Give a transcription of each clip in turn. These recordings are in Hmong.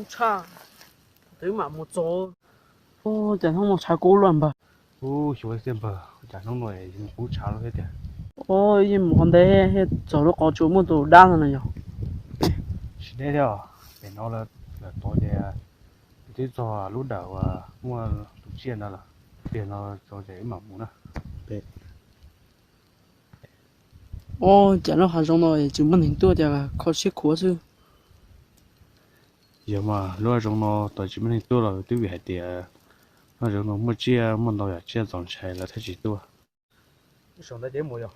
Tshaj, twb mam mus txog. Cas hnub no tshav kub luaj npawg. Ub, xyov tiag npawg, cas hnub no yeej kub tshav luaj thiab tiag. Ub, yeej mus qhov ntev thiab txog lub qhov tsua muaj tus dab no no yog. Tsis deb thiab os, pem no lawm tod ces twb txog lub dawm uas muaj tus tsiaj ntawd lawm. Pem no tso ces wb mam mus na. Ub, cas lub hav zoov no tsis muaj neeg tuaj, cas kho siab khuav xwb. Yog mas, lub hav zoov no tau tsis muaj neeg tuaj los twb vim hais tias lub hav zoov no muaj tsiaj, muaj ntau yam tsiaj txaus ntshai lawv thiaj tsis tuaj. Saum ntawd ces mus yog.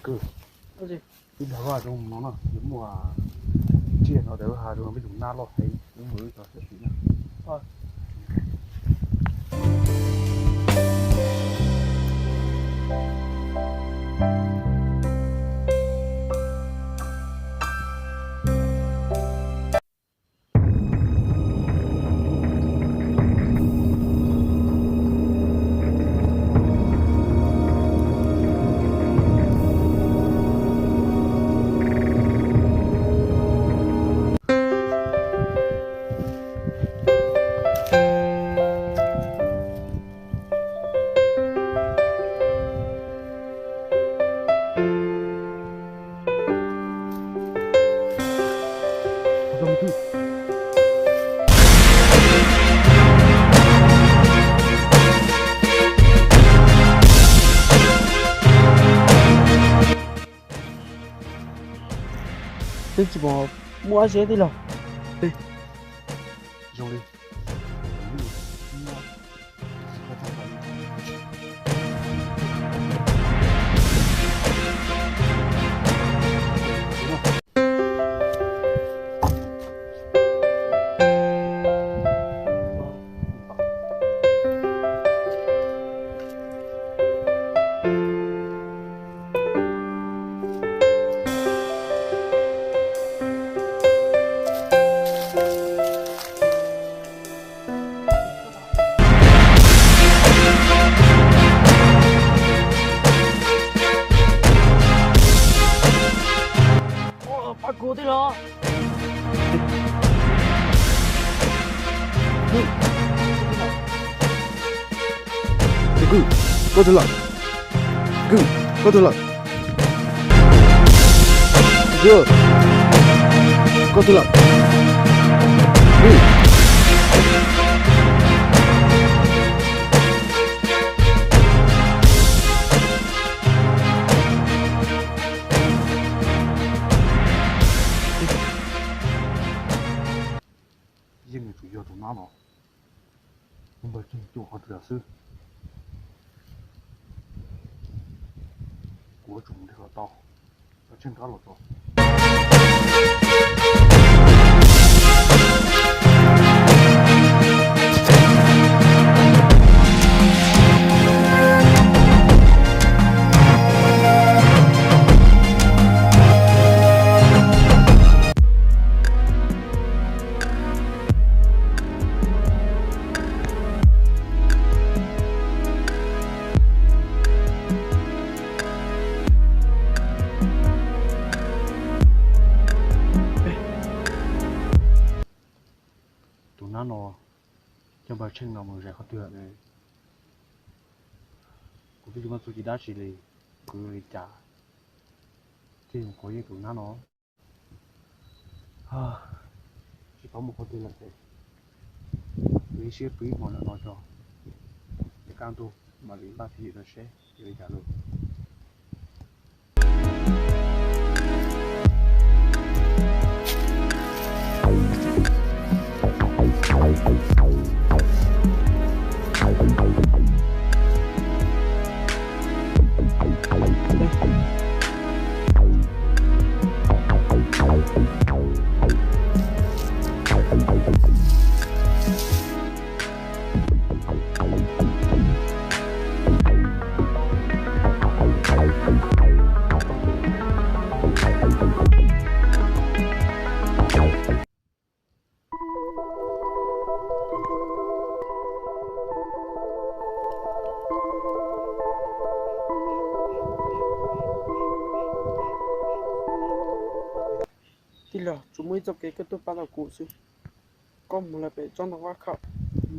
Kwv, wb nrog koj hav zoov no na, yog muaj tsiaj no ces wb hav zoov peb tus nab loj heev, wb mus wb tso siab xis na. Twb tsis pom muaj dab tsi tij laug. Zoo li Pab kuv tij laug. Kwv, koj twg lawm? Kwv, koj twg lawm? Kwv, koj twg lawm? Kwv. Yeej yuav tsum yog tus nab no, npawg Tsheej cuaj qhov twg lawm xwb. Kuv yuav tsum mus nrhiav kom tau, Tsheej rov qab los tso. Tus nab no Cov npawg Tsheej no mus zais qhov twg lawm? Kuv twb tsis muaj txuj ci dab tsi li, kuv yuav li cas thiaj mus qhuav yeej tus nab no? Tsis paub mus qhov twg lawm ces kuv ib siab pw ib hmo ntawm no tso, ces kaj ntug mam li npaj tswv yim rau seb yuav li cas lauj. Tij laug, tsuas muaj ib txoj kev koj tuaj pab tau kuv xwb. Koj mus lawm pem tsob ntoo qab khaum,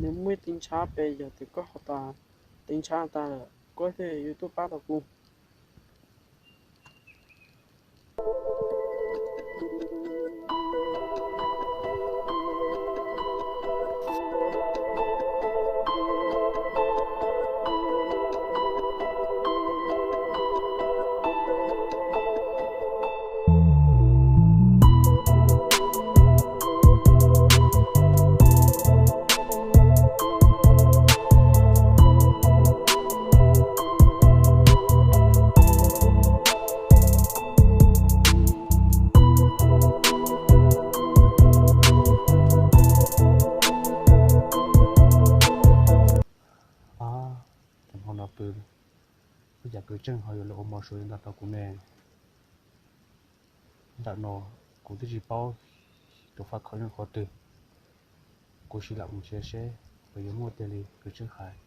nws muaj ib teev ntshav pem, yog tias koj ho tas teev ntshav tas lawm koj thiaj yuav tuaj pab tau kuv. Ab, cov hmo no pw, ua cas kwv tseej ho yuav los ua mos suav li ntawd rau kuv ne? Ntawm no kuv twb tsis paub tus faj khaum yog qhov twg, kuv sim lam mus nrhiav seb puas yuav muaj tiag li kwv tseej hais.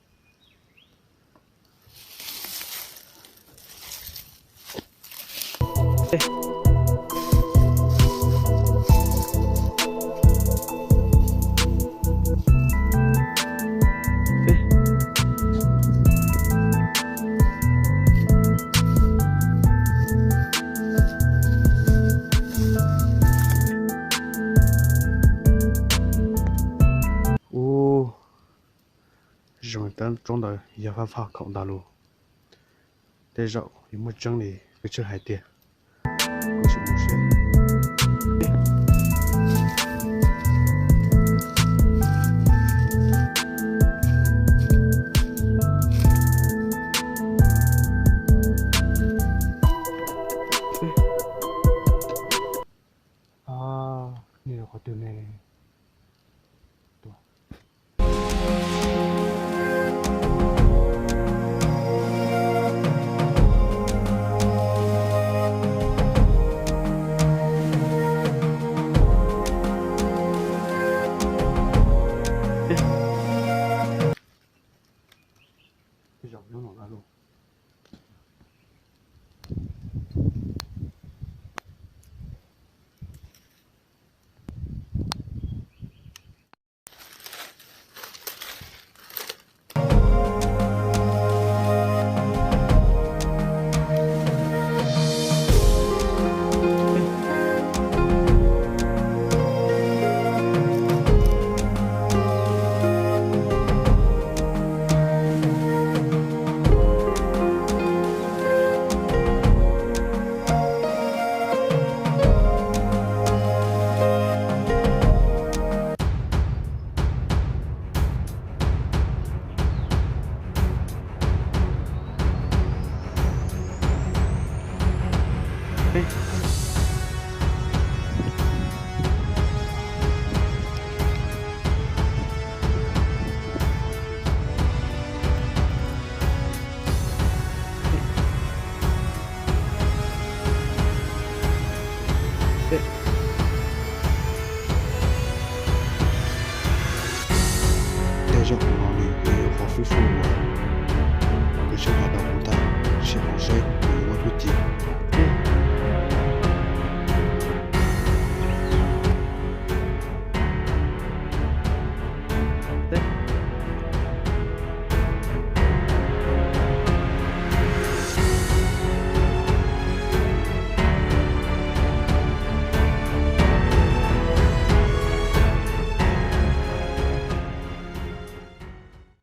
Ub, zoo li tsob ntawd yog faj faj khaum ntag lauj. Tej zaum yuav muaj tseeb li kwv tseej hais tiag. Kuv sim mus seb. Nws qhov twg ne? Tej zaum no nws yog qhov fwj fwj uas kwv tseej hais rau kuv tag, sim mus seb kuv yuav muaj txuj ci